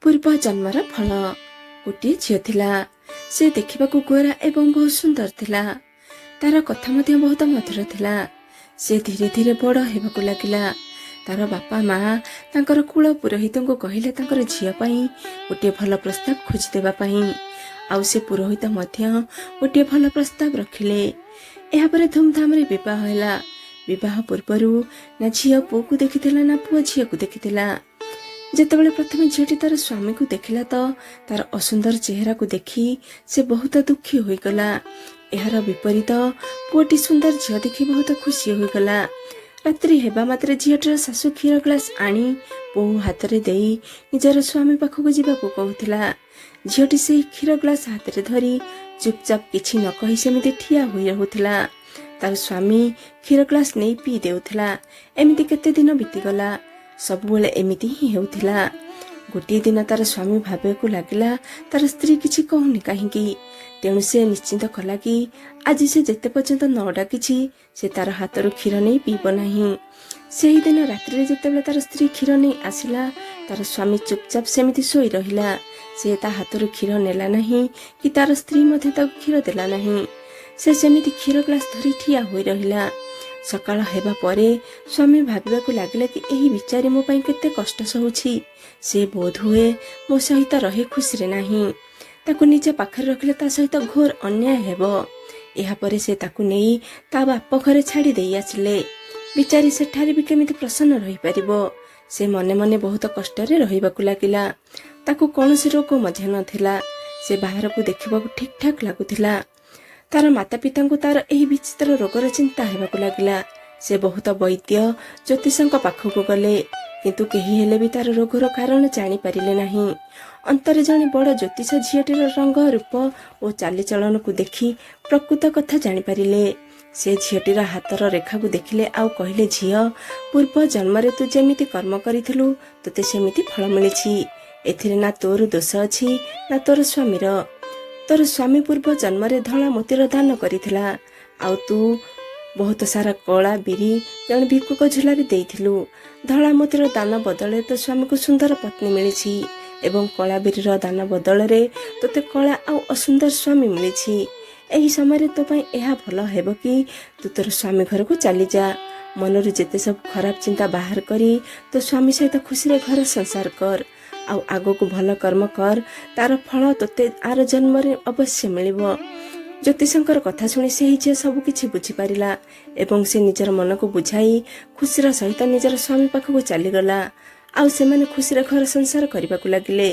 ପୂର୍ବ ଜନ୍ମର ଫଳ। ଗୋଟିଏ ଝିଅ ଥିଲା। ସେ ଦେଖିବାକୁ ଗୋରା ଏବଂ ବହୁତ ସୁନ୍ଦର ଥିଲା। ତାର କଥା ମଧ୍ୟ ବହୁତ ମଧୁର ଥିଲା। ସେ ଧୀରେ ଧୀରେ ବଡ଼ ହେବାକୁ ଲାଗିଲା। ତାର ବାପା ମା ତାଙ୍କର କୁଳ ପୁରୋହିତଙ୍କୁ କହିଲେ ତାଙ୍କର ଝିଅ ପାଇଁ ଗୋଟିଏ ଭଲ ପ୍ରସ୍ତାବ ଖୋଜିଦେବା ପାଇଁ। ଆଉ ସେ ପୁରୋହିତ ମଧ୍ୟ ଗୋଟିଏ ଭଲ ପ୍ରସ୍ତାବ ରଖିଲେ। ଏହାପରେ ଧୁମଧାମରେ ବିବାହ ହେଲା। ବିବାହ ପୂର୍ବରୁ ନା ଝିଅ ପୁଅକୁ ଦେଖିଥିଲା, ନା ପୁଅ ଝିଅକୁ ଦେଖିଥିଲା। ଯେତେବେଳେ ପ୍ରଥମେ ଝିଅଟି ତାର ସ୍ୱାମୀକୁ ଦେଖିଲା ତ ତାର ଅସୁନ୍ଦର ଚେହେରାକୁ ଦେଖି ସେ ବହୁତ ଦୁଃଖୀ ହୋଇଗଲା। ଏହାର ବିପରୀତ ପୁଅଟି ସୁନ୍ଦର ଝିଅ ଦେଖି ବହୁତ ଖୁସି ହୋଇଗଲା। ରାତ୍ରି ହେବା ମାତ୍ରେ ଝିଅଟିର ଶାଶୁ କ୍ଷୀର ଗ୍ଲାସ ଆଣି ବୋହୂ ହାତରେ ଦେଇ ନିଜର ସ୍ୱାମୀ ପାଖକୁ ଯିବାକୁ କହୁଥିଲା। ଝିଅଟି ସେହି କ୍ଷୀର ଗ୍ଲାସ ହାତରେ ଧରି ଚୁପଚାପ କିଛି ନ କହି ସେମିତି ଠିଆ ହୋଇ ରହୁଥିଲା। ତାର ସ୍ୱାମୀ କ୍ଷୀର ଗ୍ଲାସ ନେଇ ପିଇ ଦେଉଥିଲା। ଏମିତି କେତେ ଦିନ ବିତିଗଲା। ସବୁବେଳେ ଏମିତି ହିଁ ହେଉଥିଲା। ଗୋଟିଏ ଦିନ ତାର ସ୍ୱାମୀ ଭାବିବାକୁ ଲାଗିଲା, ତାର ସ୍ତ୍ରୀ କିଛି କହୁନି କାହିଁକି? ତେଣୁ ସେ ନିଶ୍ଚିନ୍ତ କଲା କି ଆଜି ସେ ଯେତେ ପର୍ଯ୍ୟନ୍ତ ନ ଡାକିଛି, ସେ ତାର ହାତରୁ କ୍ଷୀର ନେଇ ପିଇବ ନାହିଁ। ସେହିଦିନ ରାତ୍ରିରେ ଯେତେବେଳେ ତାର ସ୍ତ୍ରୀ କ୍ଷୀର ନେଇ ଆସିଲା, ତାର ସ୍ୱାମୀ ଚୁପଚାପ ସେମିତି ଶୋଇ ରହିଲା। ସେ ତା ହାତରୁ କ୍ଷୀର ନେଲା ନାହିଁ କି ତାର ସ୍ତ୍ରୀ ମଧ୍ୟ ତାକୁ କ୍ଷୀର ଦେଲା ନାହିଁ। ସେ ସେମିତି କ୍ଷୀର ଗ୍ଲାସ ଧରି ଠିଆ ହୋଇ ରହିଲା। ସକାଳ ହେବା ପରେ ସ୍ୱାମୀ ଭାବିବାକୁ ଲାଗିଲା କି ଏହି ବିଚାରୀ ମୋ ପାଇଁ କେତେ କଷ୍ଟ ସହୁଛି। ସେ ବୋଧହୁଏ ମୋ ସହିତ ରହି ଖୁସିରେ ନାହିଁ। ତାକୁ ନିଜ ପାଖରେ ରଖିଲେ ତା ସହିତ ଘୋର ଅନ୍ୟାୟ ହେବ। ଏହାପରେ ସେ ତାକୁ ନେଇ ତା ବାପ ଘରେ ଛାଡ଼ି ଦେଇ ଆସିଲେ। ବିଚାରୀ ସେଠାରେ ବି କେମିତି ପ୍ରସନ୍ନ ରହିପାରିବ? ସେ ମନେ ମନେ ବହୁତ କଷ୍ଟରେ ରହିବାକୁ ଲାଗିଲା। ତାକୁ କୌଣସି ରୋଗ ମଧ୍ୟ ନଥିଲା। ସେ ବାହାରକୁ ଦେଖିବାକୁ ଠିକ୍ ଠାକ୍ ଲାଗୁଥିଲା। ତାର ମାତା ପିତାଙ୍କୁ ତାର ଏହି ବିଚିତ୍ର ରୋଗର ଚିନ୍ତା ହେବାକୁ ଲାଗିଲା। ସେ ବହୁତ ବୈଦ୍ୟ ଜ୍ୟୋତିଷଙ୍କ ପାଖକୁ ଗଲେ, କିନ୍ତୁ କେହି ହେଲେ ବି ତାର ରୋଗର କାରଣ ଜାଣିପାରିଲେ ନାହିଁ। ଅନ୍ତରେ ଜଣେ ବଡ଼ ଜ୍ୟୋତିଷ ଝିଅଟିର ରଙ୍ଗ ରୂପ ଓ ଚାଲିଚଳନକୁ ଦେଖି ପ୍ରକୃତ କଥା ଜାଣିପାରିଲେ। ସେ ଝିଅଟିର ହାତର ରେଖାକୁ ଦେଖିଲେ ଆଉ କହିଲେ, "ଝିଅ, ପୂର୍ବ ଜନ୍ମରେ ତୁ ଯେମିତି କର୍ମ କରିଥିଲୁ, ତୋତେ ସେମିତି ଫଳ ମିଳିଛି। ଏଥିରେ ନା ତୋର ଦୋଷ ଅଛି, ନା ତୋର ସ୍ୱାମୀର। ତୋର ସ୍ୱାମୀ ପୂର୍ବ ଜନ୍ମରେ ଧଳା ମୋତିର ଦାନ କରିଥିଲା, ଆଉ ତୁ ବହୁତ ସାରା କଳା ବିରି ଜଣେ ଭିକ୍ଷୁକ ଝୁଲାରେ ଦେଇଥିଲୁ। ଧଳା ମୋତିର ଦାନ ବଦଳରେ ତୋ ସ୍ୱାମୀକୁ ସୁନ୍ଦର ପତ୍ନୀ ମିଳିଛି ଏବଂ କଳା ବିରିର ଦାନ ବଦଳରେ ତୋତେ କଳା ଆଉ ଅସୁନ୍ଦର ସ୍ୱାମୀ ମିଳିଛି। ଏହି ସମୟରେ ତୋ ପାଇଁ ଏହା ଭଲ ହେବ କି ତୁ ତୋର ସ୍ୱାମୀ ଘରକୁ ଚାଲିଯା। ମନରୁ ଯେତେ ସବୁ ଖରାପ ଚିନ୍ତା ବାହାର କରି ତୋ ସ୍ୱାମୀ ସହିତ ଖୁସିରେ ଘର ସଂସାର କର ଆଉ ଆଗକୁ ଭଲ କର୍ମ କର। ତାର ଫଳ ତୋତେ ଆର ଜନ୍ମରେ ଅବଶ୍ୟ ମିଳିବ।" ଜ୍ୟୋତିଷଙ୍କର କଥା ଶୁଣି ସେହି ଝିଅ ସବୁ କିଛି ବୁଝିପାରିଲା ଏବଂ ସେ ନିଜର ମନକୁ ବୁଝାଇ ଖୁସିର ସହିତ ନିଜର ସ୍ୱାମୀ ପାଖକୁ ଚାଲିଗଲା ଆଉ ସେମାନେ ଖୁସିରେ ଘର ସଂସାର କରିବାକୁ ଲାଗିଲେ।